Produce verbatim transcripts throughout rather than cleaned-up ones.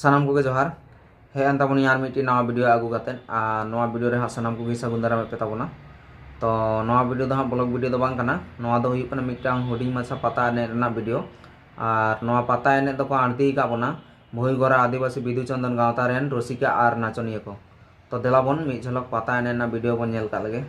ᱥᱟᱱᱟᱢ ᱠᱚᱜᱮ ᱡᱚᱦᱟᱨ᱾ ᱦᱮᱡ ᱮᱱ ᱛᱟᱵᱚᱱᱤᱧ ᱟᱨ ᱢᱤᱫᱴᱤᱡ ᱱᱟᱣᱟ ᱵᱷᱤᱰᱤᱭᱳ ᱟᱹᱜᱩ ᱠᱟᱛᱮᱫ᱾ ᱟᱨ ᱱᱚᱣᱟ ᱵᱷᱤᱰᱤᱭᱳ ᱨᱮ ᱦᱟᱸᱜ ᱥᱟᱱᱟᱢ ᱠᱚᱜᱮ ᱥᱟᱹᱜᱩᱱ ᱫᱟᱨᱟᱢᱮᱫ ᱯᱮ ᱛᱟᱵᱚᱱᱟ᱾ ᱛᱚ ᱱᱚᱣᱟ ᱵᱷᱤᱰᱤᱭᱳ ᱫᱚ ᱦᱟᱸᱜ ᱵᱞᱚᱜ ᱵᱷᱤᱰᱤᱭᱳ ᱫᱚ ᱵᱟᱝ ᱠᱟᱱᱟ, ᱱᱚᱣᱟ ᱫᱚ ᱦᱩᱭᱩᱜ ᱠᱟᱱᱟ ᱢᱤᱫᱴᱟᱝ ᱦᱩᱰᱤᱧ ᱢᱟᱪᱷᱟ ᱯᱟᱛᱟ ᱮᱱᱮᱡ ᱨᱮᱱᱟᱜ ᱵᱷᱤᱰᱤᱭᱳ᱾ ᱟᱨ ᱱᱚᱣᱟ ᱯᱟᱛᱟ ᱮᱱᱮᱡ ᱫᱚᱠᱚ ᱟᱬᱛᱤ ᱟᱠᱟᱫ ᱵᱚᱱᱟ ᱵᱷᱩᱭᱜᱚᱨᱟ ᱟᱹᱫᱤᱵᱟᱹᱥᱤ ᱵᱤᱫᱩ ᱪᱚᱱᱫᱚᱱ ᱜᱟᱶᱛᱟ ᱨᱮᱱ ᱨᱩᱥᱤᱠᱟ ᱟᱨ ᱱᱟᱪᱚᱱᱤᱭᱟᱹ ᱠᱚ᱾ ᱛᱚ ᱫᱮᱞᱟ ᱵᱚᱱ ᱢᱤᱫ ᱡᱷᱚᱞᱚᱠ ᱯᱟᱛᱟ ᱮᱱᱮᱡ ᱨᱮᱱᱟᱜ ᱵᱷᱤᱰᱤᱭᱳ ᱵᱚᱱ ᱧᱮᱞ ᱠᱟᱜ ᱞᱮᱜᱮ᱾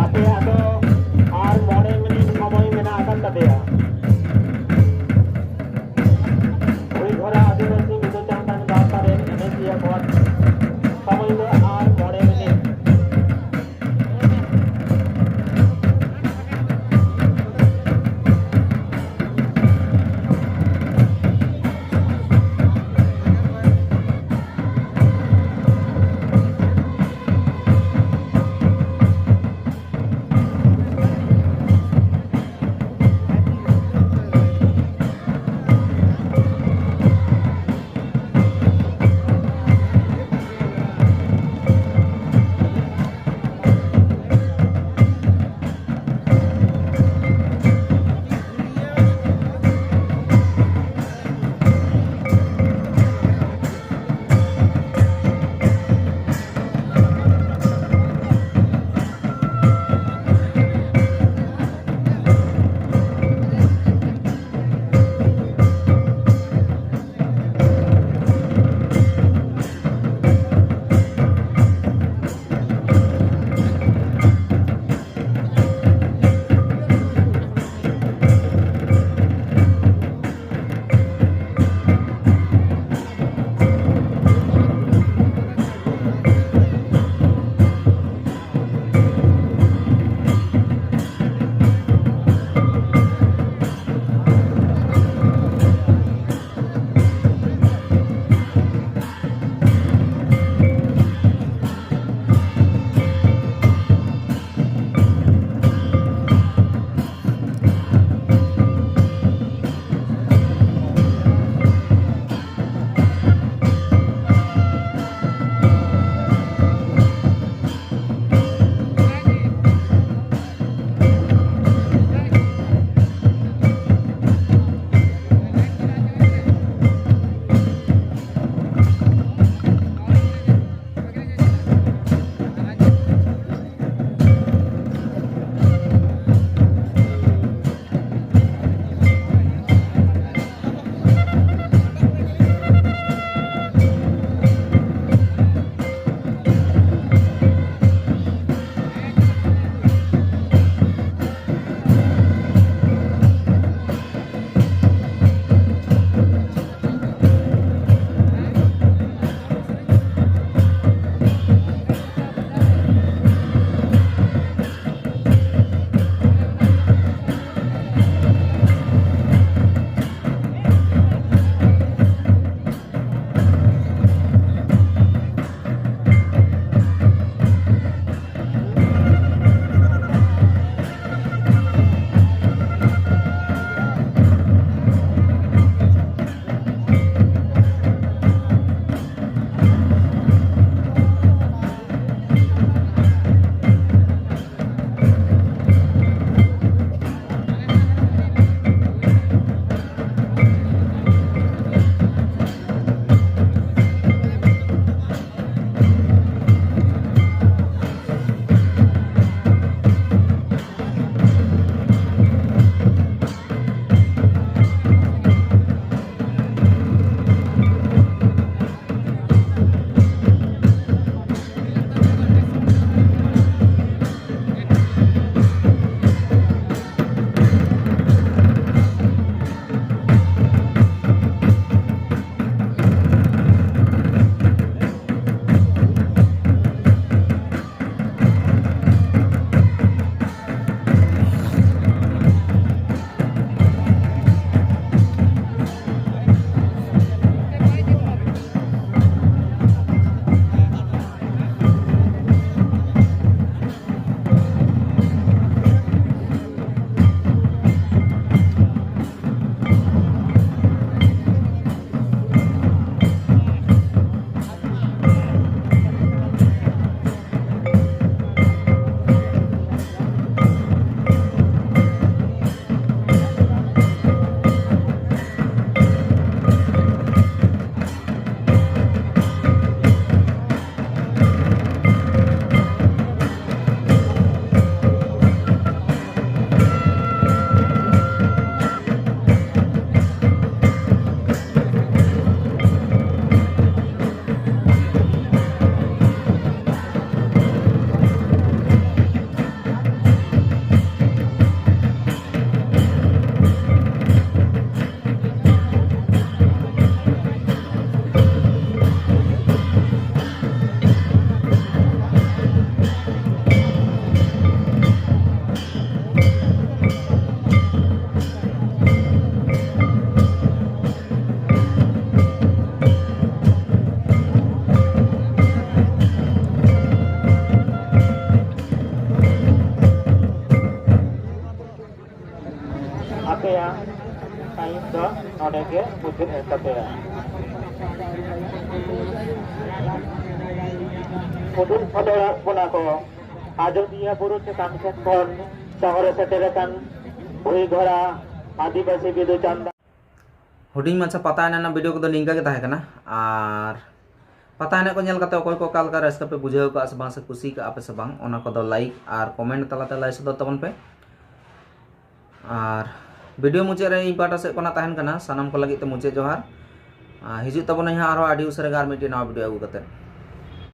ᱟᱯᱮᱭᱟᱜ ᱫᱚ ᱟᱨ ᱢᱚᱬᱮ ᱢᱤᱱᱤᱴ ᱥᱚᱢᱚᱭ ᱢᱮᱱᱟᱜ ᱟᱠᱟᱫ ᱛᱟᱯᱮᱭᱟ᱾ ᱦᱩᱭ ᱜᱷᱚᱨᱟ ᱟᱹᱫᱤᱵᱟᱹᱥᱤ ᱵᱤᱫᱩ ᱪᱟᱸᱫᱟᱱ ᱜᱟᱶᱛᱟ ᱨᱮᱱ ᱮᱱᱮᱡᱤᱭᱟᱹ ᱠᱚᱣᱟᱜ ᱥᱚᱢᱚᱭ ᱫᱚ ᱟᱨ ᱢᱚᱬᱮ ᱢᱤᱱᱤᱴ᱾ ᱴᱟᱭᱤᱢ ᱫᱚ ᱱᱚᱰᱮ ᱜᱮ ᱢᱩᱪᱟᱹᱫ ᱮᱱ ᱛᱟᱯᱮᱭᱟ᱾ ᱩᱫᱩᱜ ᱥᱚᱫᱚᱨᱟᱫ ᱵᱚᱱᱟ ᱠᱚ ᱟᱡᱚᱫᱤᱭᱟᱹ ᱵᱩᱨᱩ ᱪᱮᱛᱟᱱ ᱥᱮᱫ ᱠᱷᱚᱱ ᱥᱚᱦᱚᱨ ᱮ ᱥᱮᱴᱮᱨ ᱟᱠᱟᱱ ᱵᱷᱩᱭ ᱜᱷᱚᱲᱟ ᱟᱹᱫᱤᱵᱟᱹᱥᱤ ᱵᱤᱫᱩ ᱪᱟᱸᱫᱟᱱ᱾ ᱦᱩᱰᱤᱧ ᱢᱟᱪᱷᱟ ᱯᱟᱛᱟ ᱮᱱᱮᱡ ᱨᱮᱱᱟᱜ ᱵᱷᱤᱰᱤᱭᱳ ᱠᱚᱫᱚ ᱱᱤᱝᱠᱟ ᱜᱮ ᱛᱟᱦᱮᱸ ᱠᱟᱱᱟ᱾ ᱟᱨ ᱯᱟᱛᱟ ᱮᱱᱮᱡ ᱠᱚ ᱧᱮᱞ ᱠᱟᱛᱮ ᱚᱠᱚᱭ ᱠᱚ ᱚᱠᱟ ᱞᱮᱠᱟ ᱨᱟᱹᱥᱠᱟᱹ ᱯᱮ ᱵᱩᱡᱷᱟᱹᱣ ᱠᱟᱜᱼᱟ ᱥᱮ ᱵᱟᱝ, ᱥᱮ ᱠᱩᱥᱤ ᱠᱟᱜᱼᱟ ᱯᱮ ᱥᱮ ᱵᱟᱝ, ᱚᱱᱟ ᱠᱚᱫᱚ ᱞᱟᱭᱤᱠ ᱟᱨ ᱠᱚᱢᱮᱱᱴ ᱛᱟᱞᱟᱛᱮ ᱞᱟᱹᱭ ᱥᱚᱫᱚᱨ ᱛᱟᱵᱚᱱ ᱯᱮ᱾ ᱟᱨ ᱵᱷᱤᱰᱤᱭᱳ ᱢᱩᱪᱟᱹᱫ ᱨᱮ ᱤᱧ ᱯᱟᱦᱴᱟ ᱥᱮᱫ ᱠᱷᱚᱱᱟᱜ ᱛᱟᱦᱮᱱ ᱠᱟᱱᱟ ᱥᱟᱱᱟᱢ ᱠᱚ ᱞᱟᱹᱜᱤᱫ ᱛᱮ ᱢᱩᱪᱟᱹᱫ ᱡᱚᱦᱟᱨ᱾ ᱟᱨ ᱦᱤᱡᱩᱜ ᱛᱟᱵᱚᱱᱟᱹᱧ ᱦᱟᱸᱜ ᱟᱨᱦᱚᱸ ᱟᱹᱰᱤ ᱩᱥᱟᱹᱨᱟ ᱜᱮ ᱟᱨ ᱢᱤᱫᱴᱮᱱ ᱱᱟᱣᱟ ᱵᱷᱤᱰᱤᱭᱳ ᱟᱹᱜᱩ ᱠᱟᱛᱮᱫ᱾